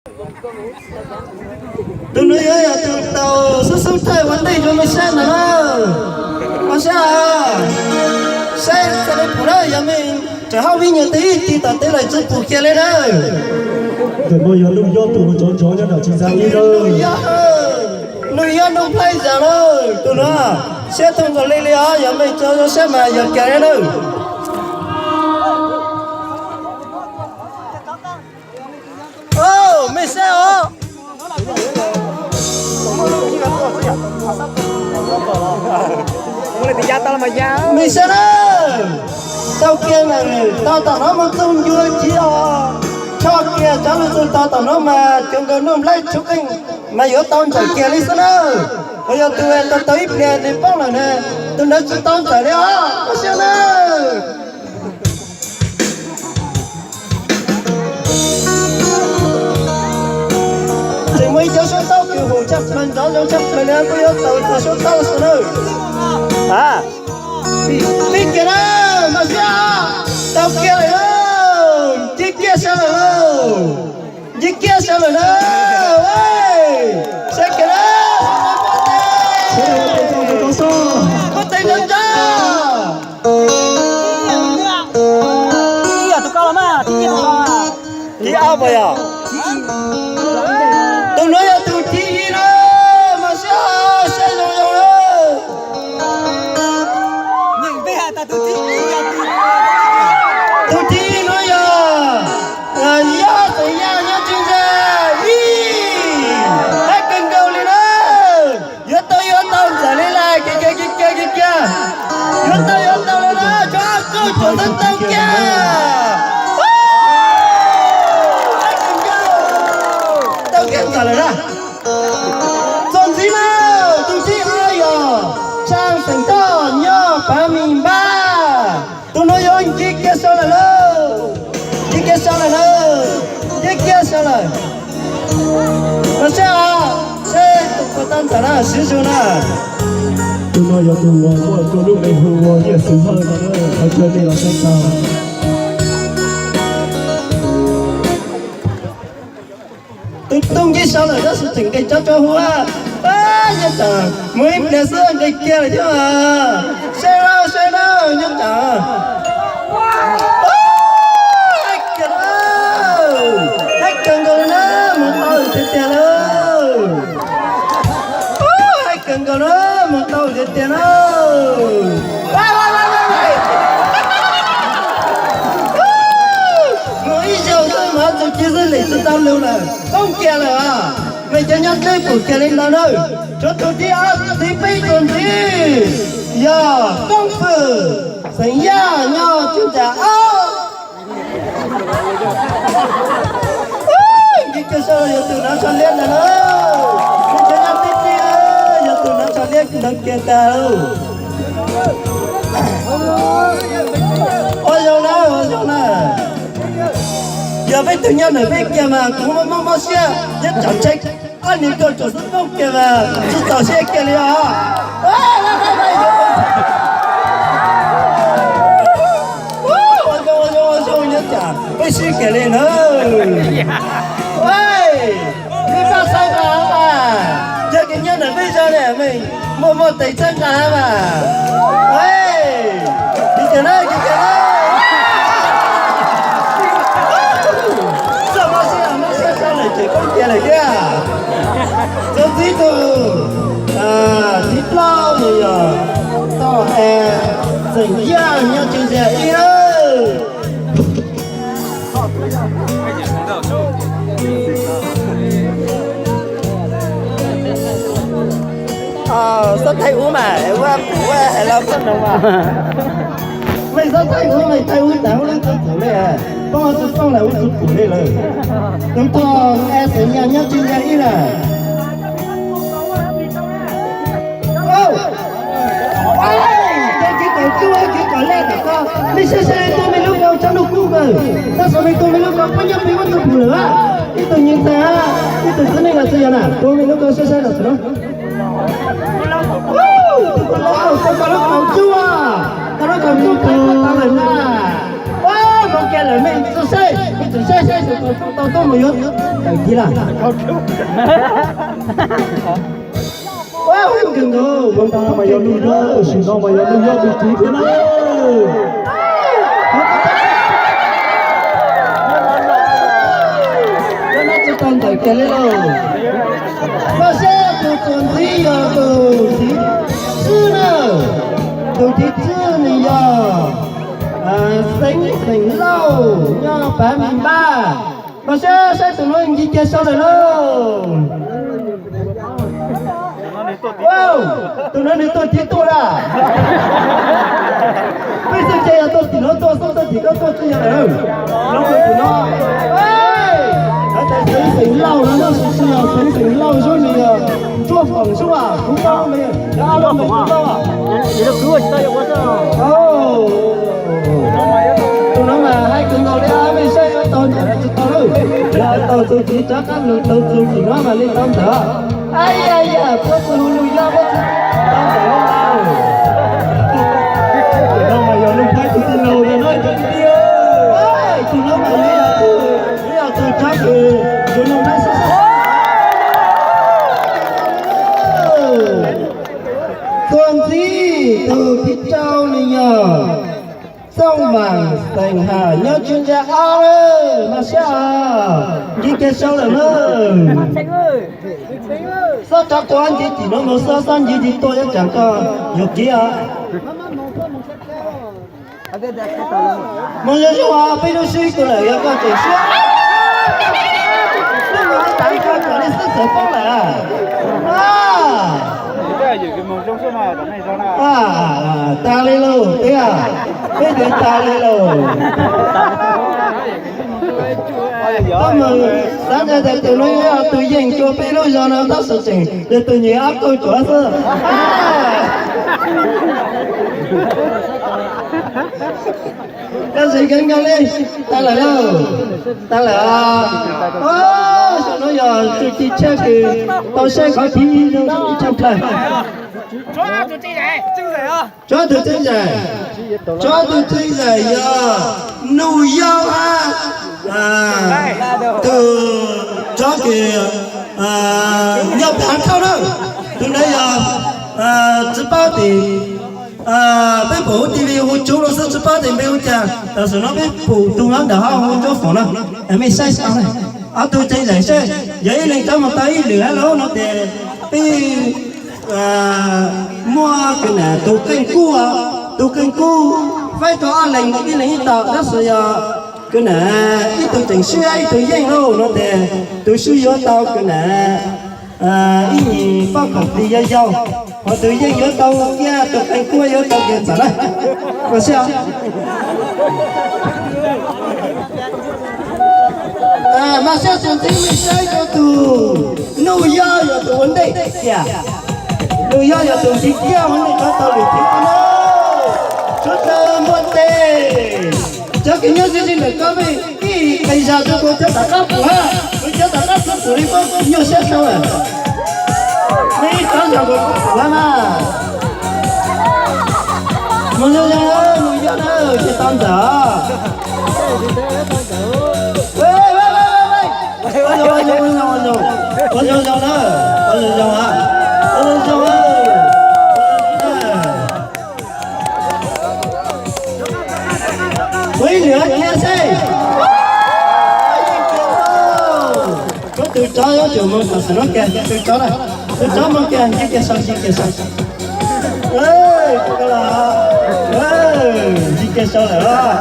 Tus no yuav yog tus tau xub xub thawj ua ntej rau mej saib ntawd na. Ua saib, saib txog li pum na, yog mej tseem hauj vib nyuag twg ib tug tom teb lawm tsis pum kiag li na. Ntawm no yog Nuj Yob tus uas tsov ntsov nyob nram tsis zaj ib na. Nuj Yob, Nuj Nplhaib Zam na, tus no siab thooj nkaus li li os, yog mej tso zoo saib mas yog kiag li na. Mej saib os. Mej saib na, tau kiag na, tau tom no mus txug ncua ci os. Tso kiag cov lug txug tau tom no mas cuag nkaus Nuj Nplhaib Tshoob Qeej mas yuav tau ntsawm kiag li xwb na. Uas yog tus tau tau ib pliag nws poob lawm na, tus ntawd tsis tau ntsawm li os, koj saib na. Tseem muaj ib cov suab taub kws hum tshaj plaws nrov zoo tshaj plaws li, kuj yuav tau cov suab taub xwb na. Pib kiag na, mas saib, tau kiag lawm lauj, nce kiag sab lawm lauj, nce kiag sab lawm na. Saib kiag na, pob tw nrov nrov. Thib ob puas yog? Tus nuav yog tus thib ib na, mas saib, saib zoo zoo na. Tus thib ib nuav yog Yob Xeem Yaj nyob Tseem Ntxas ib, haib kawg nkaus li na. Yuav tau yuav tau ntxawm li lawm, kiag kiag kiag kiag kiag. Yuav tau yuav tau li na, tso kuj tsuas tau tau kiag. Tau kiag ntxawm lawm na. Txuas ntxiv na, tus thib ob yog Tsaaj Xeem Toj nyob Phav Mis Npab. Tus nuav yuav nce kiag sau lawm lauj, nce kiag sau lawm na, nce kiag sau lawm. Los saib os, saib tus puas tau ntxawm na, siv zug na. Tus no yog tus uas muaj tua lub npe hu ua Yaj Xwm Hawj no, qhov chaw nej los saib tau. Tus tub nce sau lawm tab sis tseem nqis tsob tso hu a. Nyob tsam mus ib pliag xwb nqis kiag lawm thiab. Saib lauj, saib lauj, nyob tsam. Haib kawg, haib kawg nkaus li na, mus tau tiag tiag lauj. Haib kawg nkaus na, mus tau tiag tiag na. Mus ib zaug xwb mas txog kiag xwb lem tsis tau lug lawm, koob kiag lawm. Mej cov nyob dleb pum kiag li ntawd na. Tshuav tus thib ob, thib peb txuas ntxiv yog Koob Fwm Xeem Yaj nyob Tseem Ntxas ob. Nce kiag sau yog tus hnav tsho liab ntawd na. Mej cov nyob tib tib, yog tus hnav tsho liab ntawd kiag tag. Ua zoo na, ua zoo na. Yog peb tug nyob ntawm peb kiag mas kuv mob mob siab, nyob tsam ntshe ob niag koj tsuas xub koob kiag mas tsis txaus siab kiag li os. Ua zoo, ua zoo, ua zoo, nyob tsam peb sib kiag li na. Peb pab xab nqa, yog kws nyob ntawm peb zog ne, mej muaj muaj tes txhawb nqa mas. Kiag na, kiag na. Txoj mob siab mob siab sab lawm ces koob kiag lawm thiab. Txuas ntxiv tus thib plaub mus yog Toj Xeem Yaj nyob Tseem Ntxas ib lawm. Xob thaij ub mas, ua pum ua hais los koj no mas. Mej xob thaij ub, mej thaij ub tas ub lub tub pum li, poob tsis poob lawm ub tub pum li lawm. Tus tog es xeem Yaj nyob Tseem Ntxas ib lawm. Ces kev kom cuaj kev kom lej tom koj, nej saib saib tua mej lub kaus tsob ntuj kub kawg, tab sis mej tua mej lub kaus puab nyob pem muab tus pum lawm a. Ib tug nyiag tag, ib tug txiv neej los tsis yog na, tua mej lub kaus saib saib los tsis no. Tus koj lub kaus cuaj, koj lub kaus ntuj kub tau lawm na. Ua, zoo kiag Mej txawj saib, mej txawj saib saib tus tau tuaj mus yuav tawm kiag lawm. Ua, kawg nkaus, mas yog Nuj Yob, sim no mas yog Nuj Yob tus txiv thiab na. Tsis tau ntawm kiag li lauj. Koj saib tus txuas ntxiv yog tus txiv Tswb na, tus txiv Tswb nws yog Xeev Xeem Lauj nyob Pav Mem Npab. Koj saib saib tus no nce kiag sau lawm lauj. Tus no nws tuaj tib tuaj lawm. Peb xwb ces yog tuaj tim no tuaj xwb, tuaj tim koj tuaj tsis yog lawm. Los tus no, hais tias Xeev Xeem Lauj no, tab sis tsis yog Xeev Xeem Lauj, Zuag nws yog Ntsuab Foom Zuag, kuv paub nws yog Ntsuab Foom. Tus no mas hais kawg nkaus li, mej saib yuav tau ntawm tsis tau lawm. Yog tau tus txiv rov qab los tau tus txiv no mas li tau ntawd. Ai ya ya, puab tsis hu Nuj Yob, puab tsis tau ntawm li lauj. Tus no mas yog Nuj Nplhaib tus tij laug ntag no cov kwv tij. Tus no mas yog tus, yog tus tsob kws yus Nuj Nplhaib xab xab. Txuas ntxiv tus thib rau nws yog Txooj Vam Xeem Haj nyob Tswv Ntsha Ob lawm, mas sab os, nce kiag sau lawm na. Xob rov quav nce tim no mus, xob xob nce nce tuaj ib tsam koj yuav kiv os. Mus zoo zoo os, peb lub sib tw lawm yog koj tseem siab. Peb mus ib tas koj kom li xwb txawm poob lawm. Tas li lauj, peb, peb twb tas li lauj. Koj mus xav ntshai tias tus no yog tus yeej rua peb lub zog no tab sis tseem yog tus nyiam ob kauj tsuav xwb. Tab sis kheev nkaus li, tas lawm lauj, tas lawm. Saum no yog txuj ci tshaj kws tau saib qhov thib ib zoo tshaj plaws. Tsob tug txheeb zais, tsob tug txheeb zais yog Nuj Yob hab tug tsob kws nyob Phav Thauj na. Tug ntawd yog tsi paub tes, peb pum huv TV hu tsuv lug xwb tsi paub tes npe hu cas, tam sim no peb pum tug nyob ntawm hauv hu Ntsuab Foom na. Mej saib xwb, ob tug txheeb zais seb yog ib leeg tsob mus tau ib lwm hab lauj no tes peb muab kws nam tug qeej kub, tug qeej kub faib rua ob leeg ib leeg ib tog, tab sis yog kws nam ib tug tseem swb ib tug yeej lauj no tes tug swb yuav tau kws nam ib nyuag pob khoom plig yau yau, hos tug yeej yuav tau kiag tug qeej kub yuav tau kiag ntxawm na. Mas sab txuas ntxiv mej saib rua tug Nuj Yob yog tug ua ntej kiag. Nuj Yob yog tug nti kiag ua ntej rov tau lwm thib no. Suav dlawg npuaj teg. Cov kws nyob sib sib ntawm koj mej ib qe zag rua kuv cov tom qab pum hab, kuv cov tom qab pum li koj nyuaj sab sau lawm. Mej ib rov zag kuv pum hab mas. Mus zoo zoo, Nuj Yob na, tsis tau ntxawm. Ua zoo zoo na, ua zoo zoo a, ua zoo zoo a. Ua ib lwm kiag seb. Koj tug tsob yuav tsum mus tam sim no kiag, tug tsob na, tug tsob mus kiag, nce kiag sau, nce kiag sau. Nce kiag sau lawm.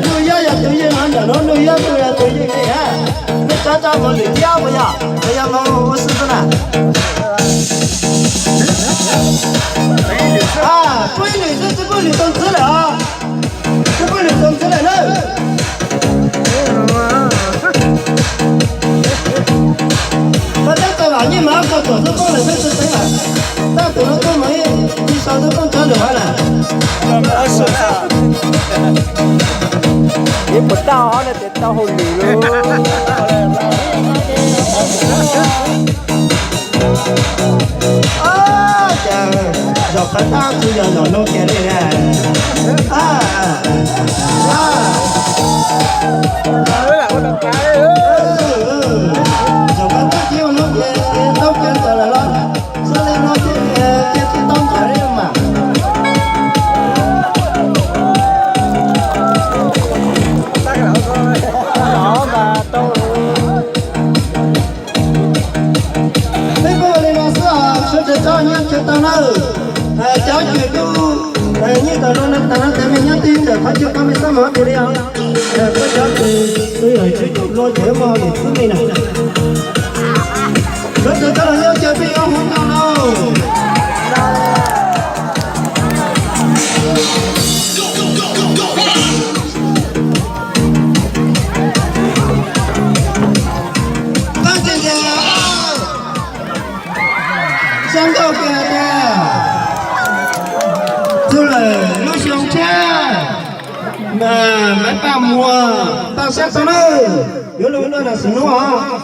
Nuj Yob yog tug yeej, ntawm nuav Nuj Yob tug yog tug yeej li hab. Mej tsob tsob mus lwm thiab puas yog? Puas yog mus ua si xwb na? Puab ib lwm xwb, tsi puab lwm tau ntxiv lawm os. Tsi puab lwm tau ntxiv lawm na. Koj tab tau vam nyij mas koj tuam xub poob lawm peb tsi teeb lawm. Tab tus nuav tuaj mas ib sau xub poob tsob lwm hab na. tau hauj lwm lawm. Ces zaum qhov thab kuj yog zaum no kiag li. Zaum qhov thab kuj yog no kiag, tau kiag ntawd lawm los. Xav li no ces cia tsis tau ntawd li mas. Peb kuj ua li no xwb os, sawv daws txhob nyob tsis tau nawb. Cov cwm ntuj, nyiaj tawm los nag tas no ces mej nyob tib ntawm qhov chaw ko mej xab mov tiag li os. Koj cov tes tus yawm tsis tau luag ces muaj hauj lwm xwb mej na. Sawv daws coj los nyob cia peb yuav hauv no lauj. Tab sis ces sab nkauj kiag tiag, txug lawm lub xyoo tshiab mas maiv Paj Muas Paj Siab tau nawb, yuav lug noj nas xis hnub os.